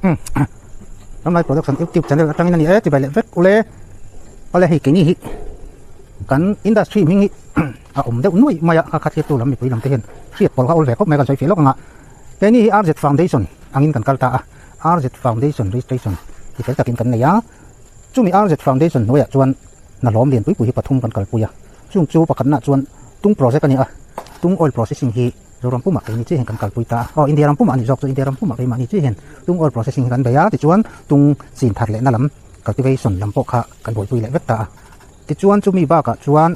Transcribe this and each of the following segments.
Ramlai Production YouTube channel atangin a ni e chibai leh vek ule awle hei keini hi kan industry hming hi a awm deuh nuaih mai a kha kha thlir tu lam mipui lam te hian hriat pawlh kha awl ve khawp mai a kan sawi feh lawk ang a keini hi RZ Foundation angin kan kal ta a RZ Foundation registration ti fel takin kan nei a chumi RZ Foundation hnuaiah chuan hna hlawm lian pui pui hi pathum kan kalpui a chung chu pakhatnaah chuan tung project a ni a tung oil processing hi Zoram pumah keini chiah hian kan kalpui ta a, aw India ram pumah a ni zawk chu India ram pumah keimahni chiah hian tung oil processing hi kan bei a, tichuan tung chin thar lehna lam cultivation lam pawh kha kan buaipui leh vek ta a, tichuan chumi bakah chuan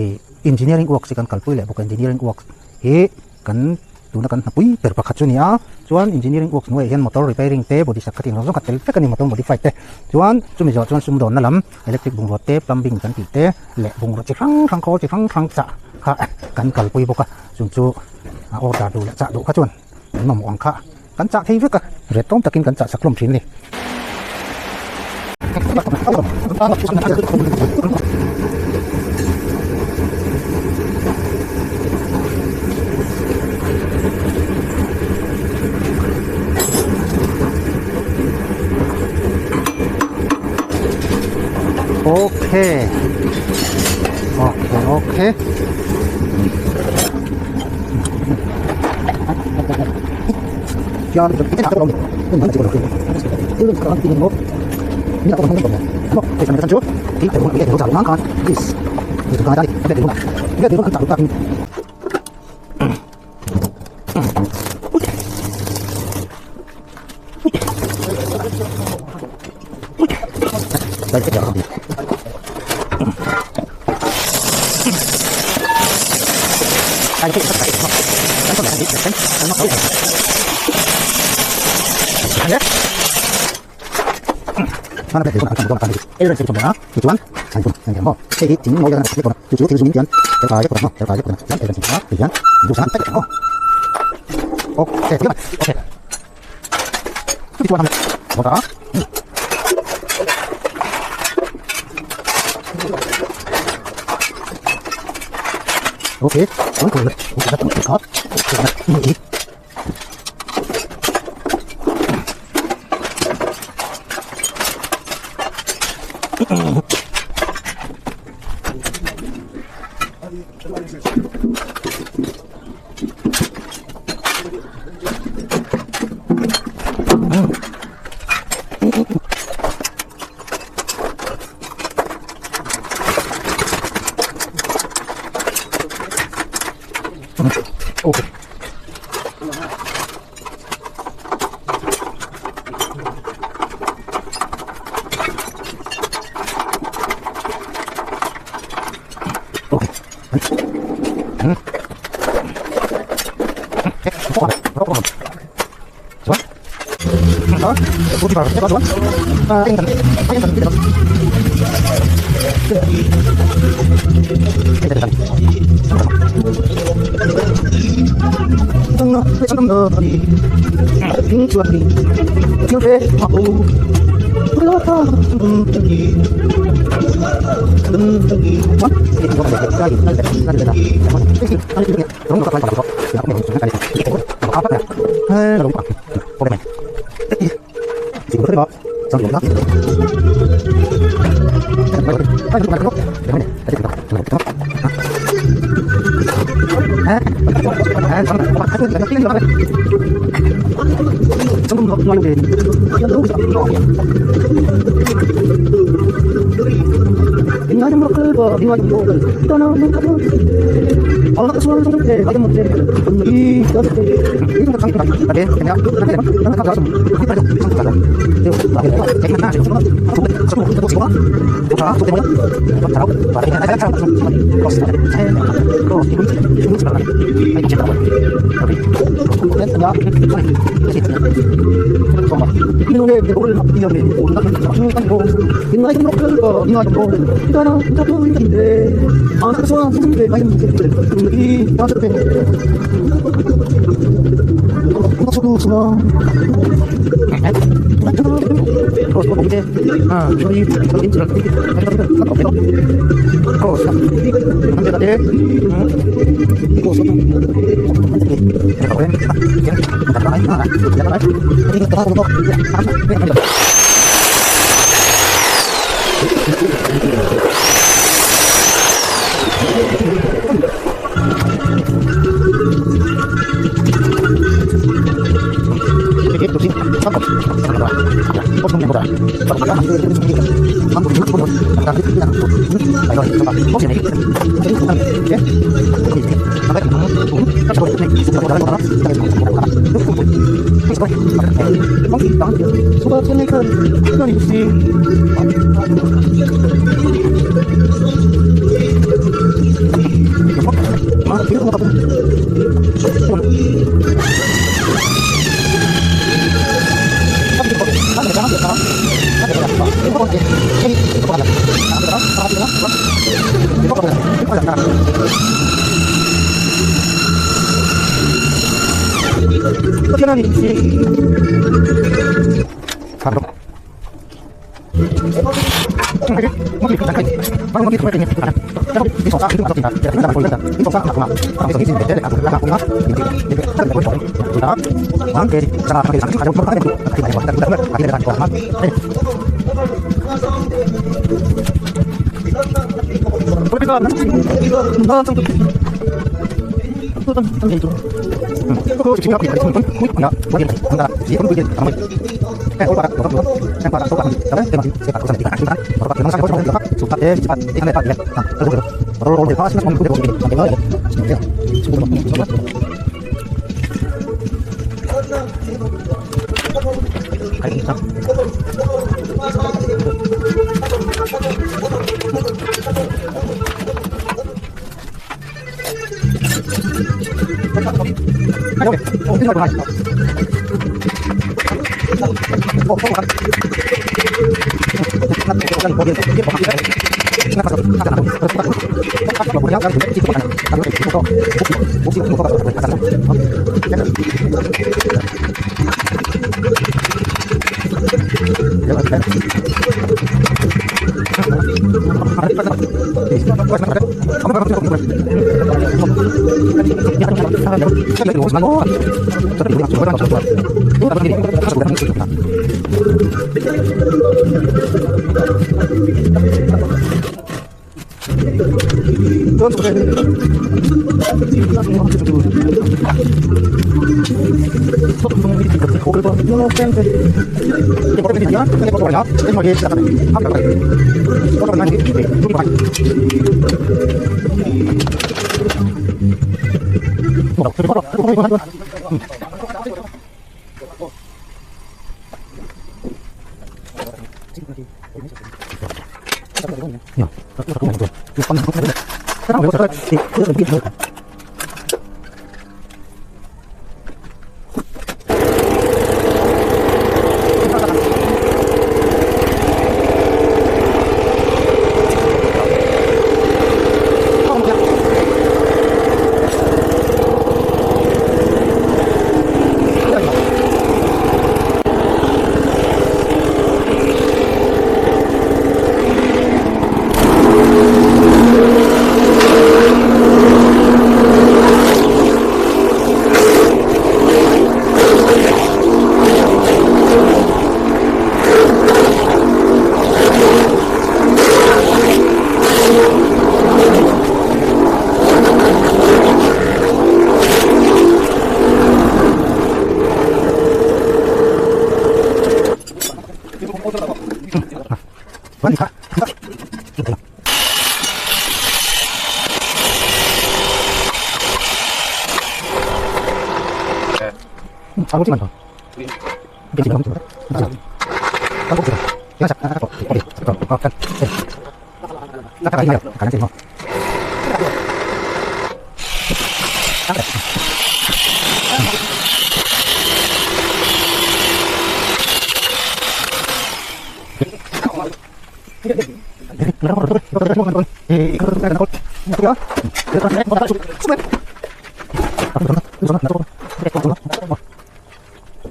ih engineering works hi kan kalpui leh bawk a, engineering works hi kan tuna kan hnapui ber pakhat chu a ni a, chuan engineering works hnuaiah hian motor repairing te body sak kha tih ang zawng zawng kha tel vek a ni motor modified te, chuan chumi zawh chuan sumdawnna lam electric bungrua te plumbing kan tih te leh bungrua chi hrang hrang khawl chi hrang hrang chah kha kan kalpui bawk a. Chung chu a order duh leh chah duh kha chuan an mamawh ang kha kan chah thei vek a, ret tawm takin kan chah sak hlawm thin a ni. Okay. Okay, okay.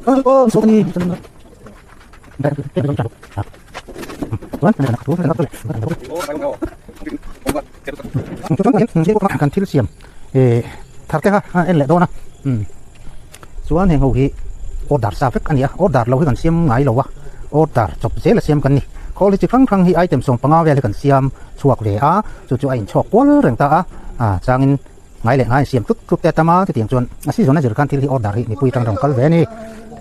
Kan thil siam eh thar te kha a en leh dawn a chuan heng ho hi order sa vek a ni a order lo hi kan siam ngai lo a order chawp zel a siam kan ni khawl hi chi hrang hrang hi item 15 vel hi kan siam chhuak ve a chu chu a inchhawk kual reng ta a ah changin Ngai leh ngai siam tlut tlut te a tam a, chutiang chuan a season a zir khan thil hi order hi mipui atang rawn kal ve a ni.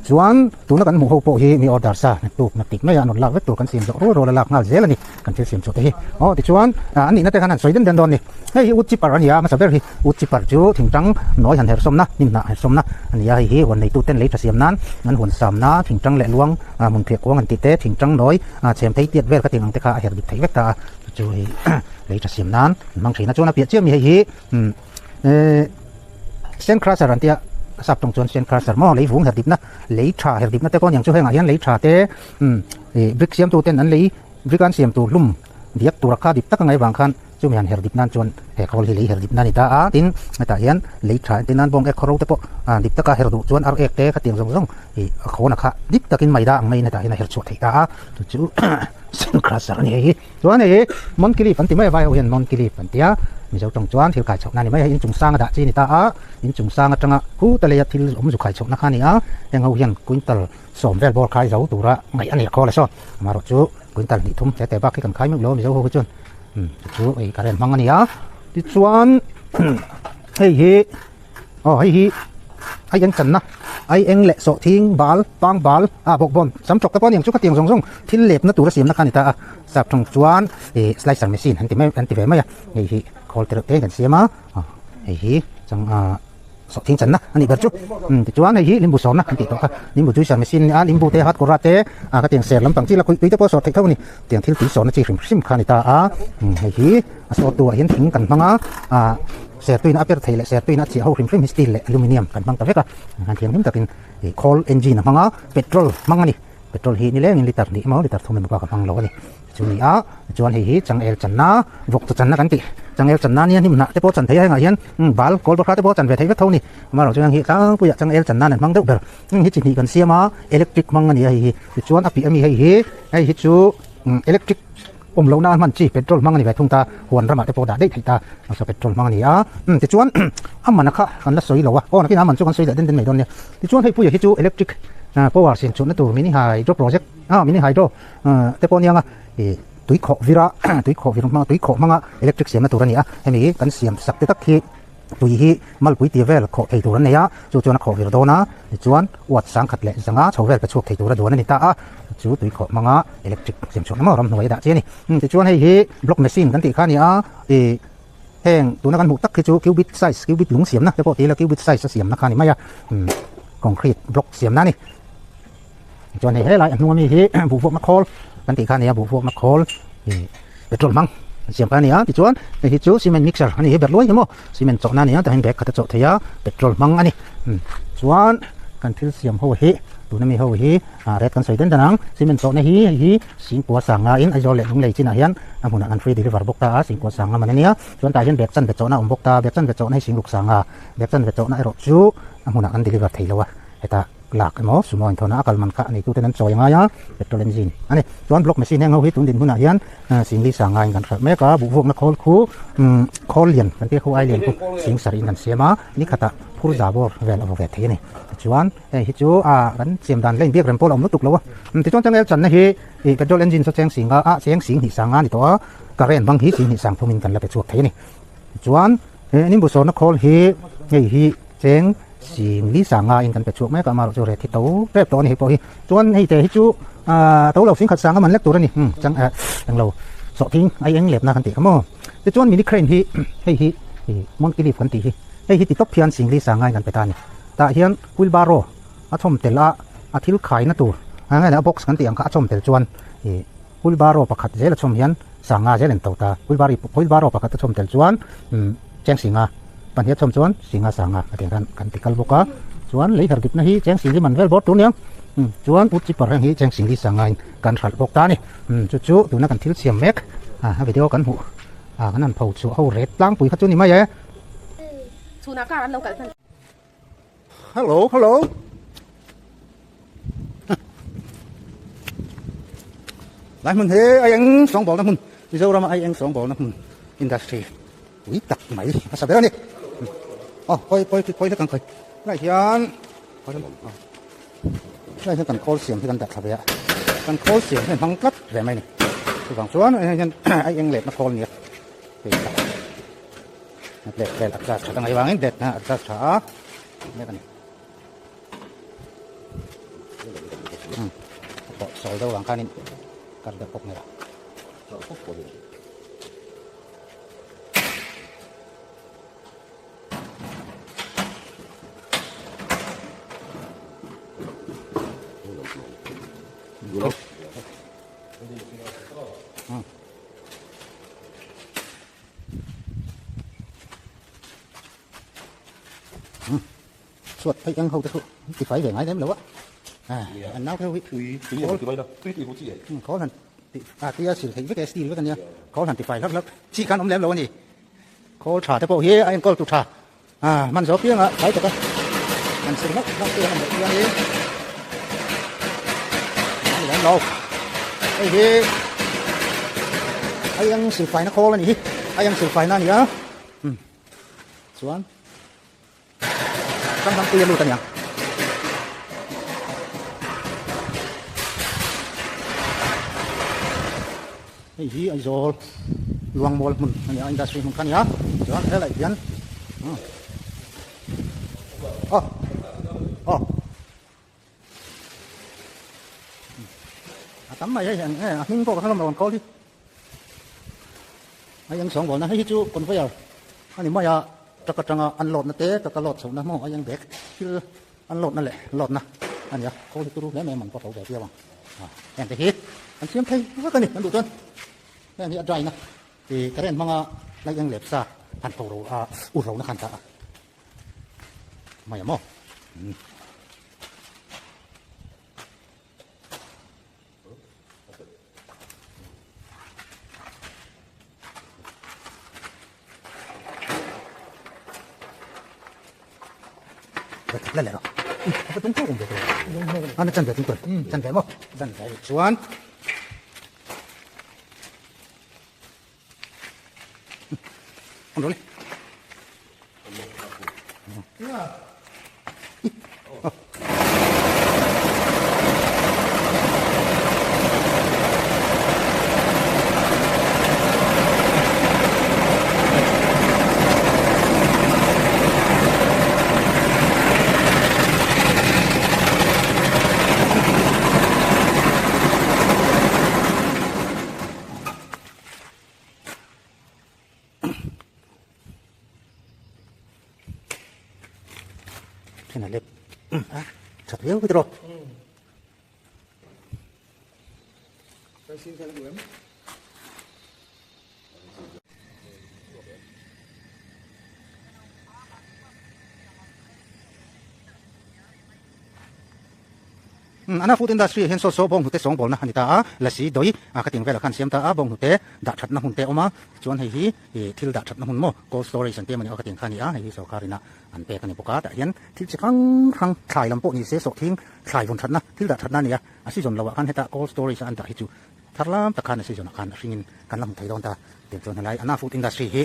Chuan tuna kan hmuh ho pawh hi mi order sa tuk na tik mai a, an rawn lak vek tur kan siam zawh rual rual a lak nghal zel a ni kan thil siam chhuah te hi. Aw tichuan an nihna te khan han sawi den den dawn a ni. Hei hi wood chipper a ni a, hmasa ber hi wood chipper chu thingtang nawi han hersawmna, hnim hnah hersawmna a ni a, hei hi huan neitu ten lei tha siam nan an huan samna thingtang leh luang hmun phiah kuang an tih te thingtang nawi chhem thei tiat vel ka tih ang te kha a her dik theih vek ta a. Chu hei lei tha siam nan an hmang thin a chuan a piah chiah mi hei hi umm ehh sand crusher an tia a sap tawng chuan sand crusher maw lei vung her dipna lei tha her dipna te pawh a niang chu hengah hian lei tha te umm ih brick siam tu ten an lei brick an siam tur hlum diak tur a kha dip tak a ngaih vang khan chumi han her dip nan chuan he khawl hi lei her dip na a ni ta a tin hetah hian lei tha entir nan bawng ek khawro te pawh ah dip taka her duh chuan ar ek te khatiang zawng zawng ih a khawn a kha dip takin mai da ang maiin hetah hian a her chhuah theih ta a chu chu sand crusher a ni hei hi. Chuan hei hi Monkey leaf an ti mai a, vai ho hian Monkey leaf an ti a, Mizo tawng chuan thil khai chhohna a ni mai a, in chung sang a dah chi a ni ta a, in chung sang atanga khu ta leia thil awm zu khai chhohna kha a ni a, heng ho hian quintal sawm vel bawr khai zo tura ngaih a ni a khawl a sawn, amaherawh chu quintal hnih thum tete bak hi kan khai meuh lo a Mizo ho hi chuan umm chu chu hei current hmang a ni a, tichuan hei hi. Aw hei hi ai eng channa ai eng leh sawh thing bal pang bal ah bawkbawn sam tawk te pawh a ni ang chu khatiang zawng zawng thil lepna tur a siamna kha a ni ta a sap thawng chuan ih slicer machine an ti mai an ti ve mai a hei hi khawl te reuh te kan siam a hei hi chang ah sawh thing channa a nih ber chu umm tichuan hei hi limbu sawrna an tih tawh kha limbu juicer machine a limbu te hat kawra te ah khatiang ser lampang chi la khuih tui te pawh a sawr theih tho a ni tiang thil tui sawrna chi hrim hrim kha a ni ta a umm hei hi a sawrtu ah hian thing kan hmang a ah. Sertuina a per thei leh sertuina a chiah ho hrim hrim hi steel leh aluminium kan hmang ta vek a, han thianghlim takin ih khawl engine a hmang a, petrol hmang a ni, petrol hi nilengin litre hnih emaw litre thum emaw bak a hmang lo a ni, chu ni a chuan hei hi changel channa vawk chu channa kan tih changel channa nia hnim hnah te pawh chan thei a hengah hian bal kawl bawrha te pawh chan ve thei vek tho a ni, amaherawh chuan hei tlangpuiah changel channa an hmang deuh ber, heng hi chi hnih kan siam a electric hmang a ni a hei hi tichuan a piah ami hei hi hei hi chu electric. Awm lohna a hman chi petrol hmang a ni ve thung ta, huan ramah te pawh dah daih theih ta, mahse petrol hmang a ni a, umm tichuan a man a kha kan la sawi lo a, aw nakin a man chu kan sawi leh den den mai dawn nia, tichuan hei puia hi chu electric power siam chhuahna tur mini hydro project ah mini hydro te pawh a nia nga ih tui khawh vira tui khawh vir hmanga tui khawh hmanga electric siamna tur a ni a, hemi kan siam sak te tak hi. Tui hi malpui tir vel khawh thei tur an nei a, chu chuan a khawh vir dawn a, tichuan uat sangkhat leh zanga chho vel pe chhuak thei tur a duan a ni ta a, chu tui khawh hmanga electric siam chhuahna maw ramhnuai a dah chi a ni. Tichuan hei hi block machine kan tih kha a ni a, ih heng tuna kan hmuh tak hi chu cubic size, cubic lung siamna te pawh ti ila cubic size a siamna kha a ni mai a, concrete block siamna a ni. Tichuan hei helai a hnung ami hi buhvuakna khawl kan tih kha a ni a, buhvuakna khawl ih petrol hmang an siam kha a ni a, tichuan hei hi chu cement mixer a ni hi ber luai hi maw cement chawhna a ni a tah hian bag khat a chawh thei a petrol hmang a ni chuan kan thil siam ho hi tuna mi ho hi ah red kan sawi den den ang cement chawhna hi hei hi singkua sanga in Aizawl leh Lunglei chinah hian a hmunah kan free deliver bawk ta a singkua sanga man a nia chuan tah hian bag chanve chawhna a awm bawk ta bag chanve chawhna hi singruk sanga bag chanve chawhna erawh chu a hmunah kan deliver thei lo a hetah lak emaw sumo inthawhna a kal man kha a neituten an chawi ngai a, petrol engine a ni. Chuan block machine heng ho hi tun dinhmunah hian singli sanga in kan hralh mek a, buhvuakna khawl khu khawl lian kan tih a khu ai lian khu sing sarih in kan siam a, ni khatah phur za bawr vel a vaw ve thei a ni. Tichuan hei hi chu a kan siam dan lane biak rem pawh a awm lutuk lo a, tichuan changel channa hi ih petrol engine saw cheng singa ah cheng sing hnih sanga a ni tawh a, current bang hi sing hnih sang thum in kan la pe chhuak thei a ni. Tichuan he nimbu sawrna khawl hi hei hi cheng Sing li sanga in kan pe chhuak mek a, amaherawh chu ret hi to tep tawh a ni hei pawh hi. Chuan hei te hi chu ahh to lo sing khat sanga man lek tur a ni, umm chang eh englo sawhthing ai eng lepna kan tih kha maw. Tichuan mini crane hi hei hi ih monkey leaf kan tih hi, hei hi ti tawp hian sing li sanga in kan pe ta a ni. Tah hian wheelbarrow a chhawm tel a, a thil khaina tur eng nge a box kan tih ang kha a chhawm tel chuan ih wheelbarrow pakhat zel a chhawm hian sanga zel an to ta, wheelbarrow pakhat a chhawm tel chuan umm cheng singa. Pahnih a chhawm chuan Singa Sanga a tih khan kan ti kal bawk a, chuan lei her dipna hi cheng singli man vel bawr tur nia, chuan ut chipper heng hi cheng singli sanga in kan hralh bawk ta a ni, chu chu tuna kan thil siam mek a video kan hmuh a kan han pho chhuah ho ret tlangpui kha chu ni mai e. Chhunah car an lo kalh hman. Hello hello. Lai hmun hi a eng sawngbawlna hmun Mizorama a eng sawngbawlna hmun industry pui tak mai hmasa ber a ni. Aw khawi khawi khawi hlek ang khawi lai hian lai hian kan khawl siam hi kan dah thla ve a kan khawl siam hi a hmang tlat ve mai a ni chuvang chuan hei hian a eng letna khawl a ni a hei tak a let vel a charge that a ngaih vangin let na a charge tha a mek a ni. Pawh sawl deuh vang khanin kar deuh pawk mai a. Chhuat phei eng ho te chu an ti fai ve ngai lem lo a, an nau theuh hi khawl han ti a tia sil theih vek e steel vek a nia khawl han ti fai hlak hlak chi khan awm lem lo a ni khawl tha te pawh hi a enkawl tu tha a hman zawk piang a fai tak a an sil hlak hlak te an awm loh chuan in a ni lem lo hei hi a eng sil faina khawl a ni hi a eng sil faina a ni a chuan. Ram ram pui a lut a niang. Hei hi Aizawl Luangmual hmun a ni a, industry hmun kha a ni a, chuan helai hian aw aw a tam mai hei eng nge a hming pawh ka hre lawm lo an call hi a eng sawng bawlna hei hi chu conveyor a ni mai a truck atanga an load na te truck a load chhohna maw a eng bag thil an load na leh load na a ni a khawl hi turu hle mai a man pawh a tho ve viau ang heng te hi an siam thei vek a ni an duh chuan heng hi a dry na ih current hmanga light eng lep sa han tho ro a ur ro na khan ta a. Mai maw? La le ro. Apa tung tung ve to. Ana chan ve tung tung. Chan ve mo. Chan ve chuan. An rawh le. Thế này lên chặt yếu cái rồi Ana food industry ah hian saw saw bawnghnute sawngbawlna a ni ta a, lasi dawi a ka ting velah khan siam ta a, bawnghnute dah thatna hmun te a awm a, chuan hei hi ih thil dah thatna hmun maw cold storage an ti emaw ni aw ka ting kha a ni a, hei hi sorkar ina an pek a ni bawk a, tah hian thil chi hrang hrang thlai lam pawh ni se sawhthing thlai vawn thatna thil dah thatna a ni a, a season loh ah khan heta cold storage a an dah hi chu thar lam tak khan a season ah khan a hringin kan la hmu thei dawn ta, tiang chuan helai ana food industry hi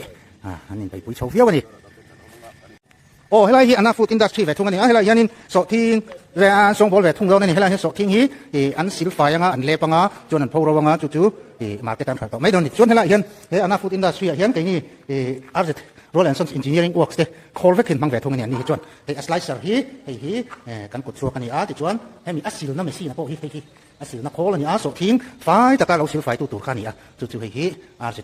an inbeipui chho viau a ni. Aw helai hi Anna Food Industry ve thung a ni a, helai hianin sawhthing ve a an sawngbawl ve thung dawn a ni, helai hian sawhthing hi ih an silfai anga an lep anga chuan an pho ro anga chu chu ih market ah an hralh tawh mai dawn a ni. Chuan helai hian he Anna Food Industry ah hian keini ih RZ Royal and Sons Engineering Works te khawl vek hi an hmang ve thung a ni, an ni hi chuan hei a slicer hi hei hi eh kan kut chhuak a ni a tichuan hemi a silna machine ah pawh hi hei hi a silna khawl a ni a, sawhthing fai taka lo silfai tu tur kha a ni a, chu chu hei hi RZ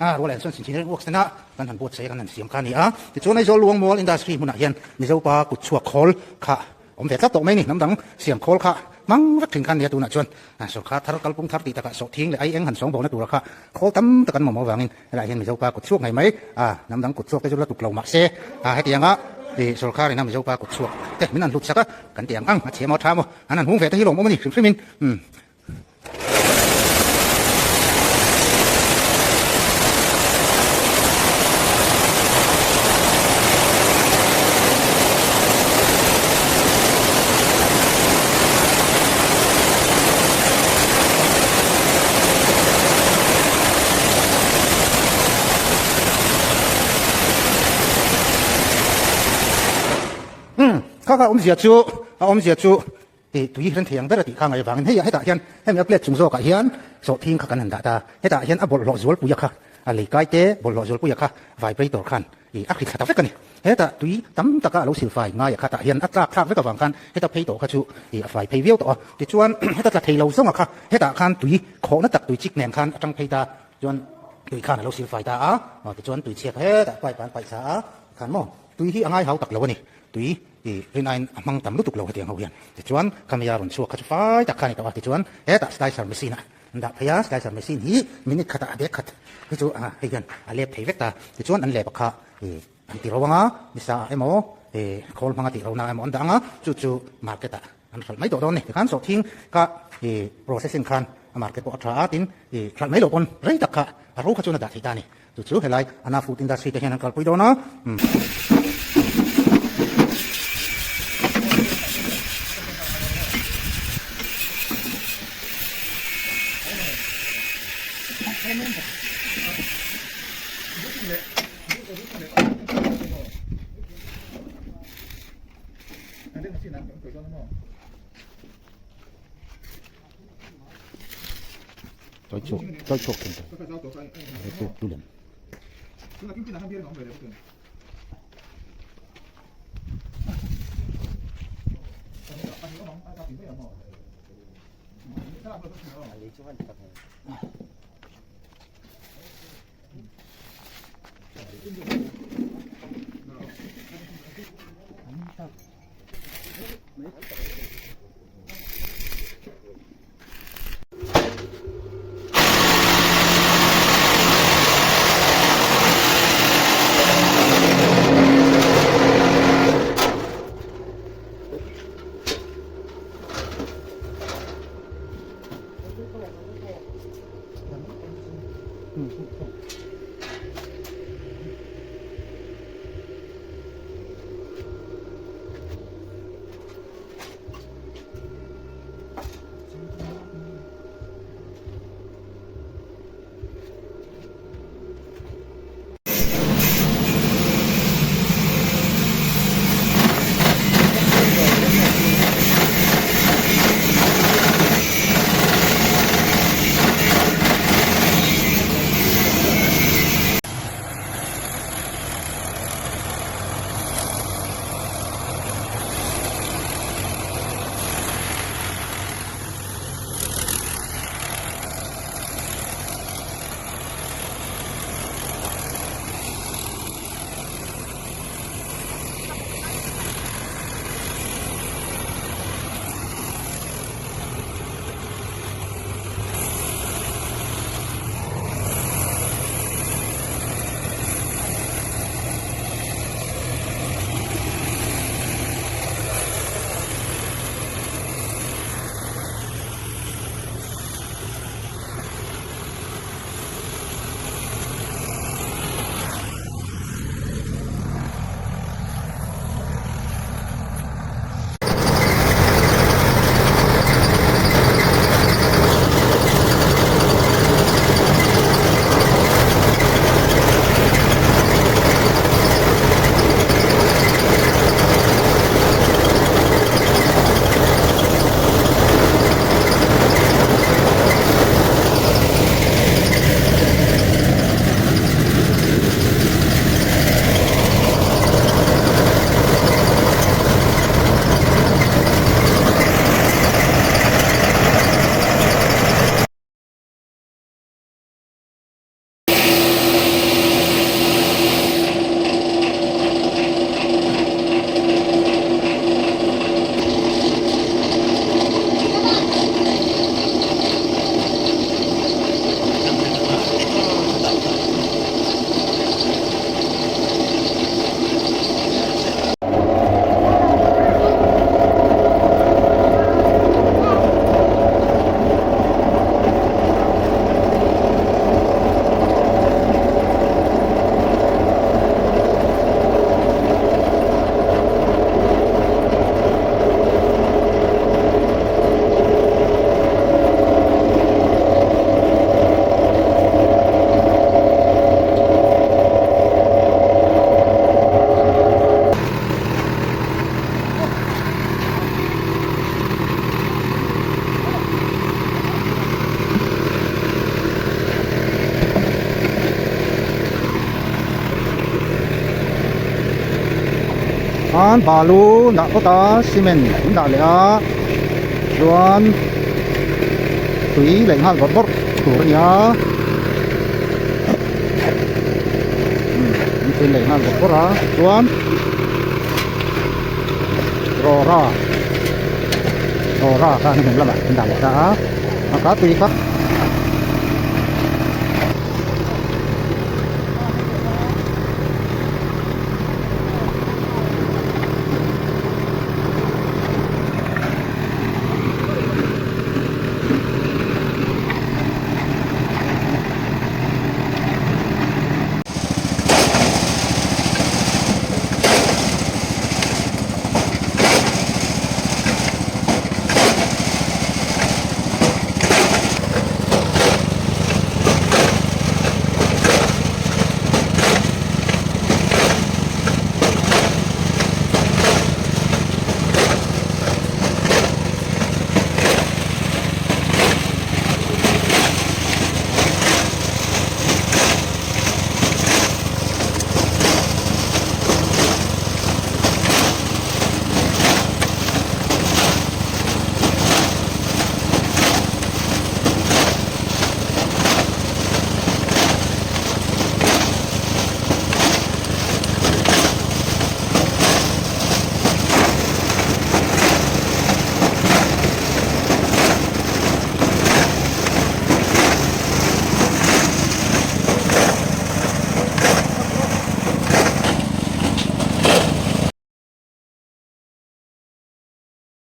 A rual en chuan Engineering Works tena kan han buatsaih a kan han siam kha a ni a. Tichuan Aizawl Luangmual Industry hmunah hian Mizopa kutchhuak khawl kha awm ve tlat tawh mai a ni. Hnam dang siam khawl kha hmang vek thin kha a ni a tunah chuan sorkar thar kalpung thar tih takah sawhthing leh ai eng han sawng bawhna tura kha khawl tam tak an mamawh avangin helaiah hian Mizopa kutchhuak ngei mai a hnam dang kutchhuak te chu la tuk lo mahse a hetianga ih sorkar ina Mizopa kutchhuak te min han hlut sak a kan ti ang ang a chhia maw tha maw an han hung ve te hi lawmawm a ni hrim hrimin umm. Kha kha awmzia chu a awmzia chu ih tui ren thei ang ber a tih kha ngaih avangin hei hetah hian hemi a plate chung zawkah hian sawhthing kha kan han dah ta. Hetah hian a bawlhhlawh zualpuia kha a lei kai te bawlhhlawh zualpuia kha vibrator khan ih a hri thla ta vek a ni. Hetah tui tam taka a lo silfai ngaia kha tah hian a tlak thlak vek avang khan heta phei tawh kha chu ih a fai phei viau tawh a. Tichuan heta tla thei lo zawnga kha hetah khan tui khawhna tak tui chik nen khan a tang phei ta. Chuan tui khan a lo silfai ta a, aw tichuan tui chhiat hetah pipe ah an paih thla a, khan maw tui hi a ngai hau tak lo a ni, tui ih rin aiin a hmang tam lutuk lo hetiang ho hian. Tichuan khami a rawn chhuak kha chu fai tak kha a ni tawh a, tichuan hetah slicer machine ah an dah phei a, slicer machine hi minute khatah a bag khat hi chu hei hian a lep thei vek ta, tichuan an lep a kha ih an ti ro ang a, nisa ah emaw ih khawl hmanga tih ro na emaw an dah ang a, chu chu market ah An hralh mai tawh dawn ni. Tikhan sawhthing kha i processing khan a market pawh a tha a, tin i hralh mai loh pawn rei tak kha a ro kha chuan a dah thei ta a ni. Chu chu helai Anna Food Industry te hian an kalpui dawn a. Choi chhuak choi chhuak thung ta tu tu lem. Khan balu dah phawt a cement an dah leh a chuan tui leh nghal bawrh bawrh tur a ni a umm tui leh nghal bawrh bawrh a chuan rawra rawra kha hnim lamah an dah leh ta a a kha tui kha.